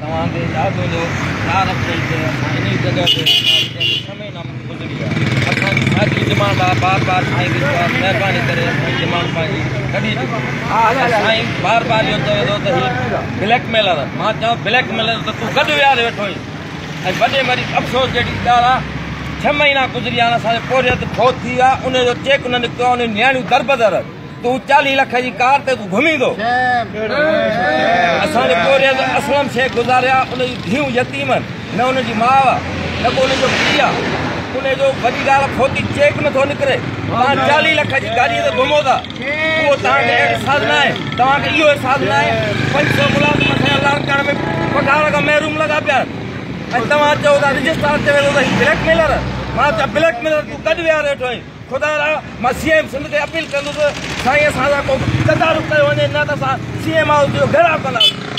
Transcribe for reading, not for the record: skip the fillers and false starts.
توهان کي ياد هوندو 4 اپريل تي اسان انهي جڳهه تي 6 مهينا گذري ويا. اسان جي ساڳي ڊمانڊ آ، بار بار سائين کي چيو آ مهرباني ڪري اسان جي ڊمانڊ پنهنجي ڪڍي ڏيو. سائين بار بار اهو چوي ٿو ته هي بليڪ ميلر. مان چوان بليڪ ميلر ته تون گڏ ويهاري ويٺو آهين. ۽ وڏي ۾ وڏي افسوس جهڙي ڳالهه آ 6 مهينا گذري ويا آهن اسان جو پورهيت فوت ٿي ويو آ ان جو چيڪ نه نڪتو آ ان جون نياڻيون دربدر. تون 40 لک جي ڪار تي تون گهميندو. اسان جو پورهيت اسلم شيخ گذاريا ان جون ڌيئون يتيم آهن نه ان جي ماء آ نه ڪو ان جو پيء آ ان جو وڏي ڳالهه فوتي چيڪ نه ٿو نڪري توهان 40 لک جي گاڏي تي گهمو ٿا اهو توهان کي احساس نه آهي توهان کي اهو احساس نه آهي 500 ملازم اسان جا لاڙڪاڻي ۾ پگهار کان محروم لڳا پيا آهن ۽ توهان چئو ٿا رجسٽرار چوي ٿو ته هي بليڪ ميلر مان چوان بليڪ ميلر تون گڏ ويهاري ويٺو آهين. خدا را مان سي ايم سنڌ کي اپيل ڪندس سائين اسان سان ڪو تدارڪ ڪيو وڃي نه ته اسان سي ايم هائوس جو گهيراء ڪنداسين.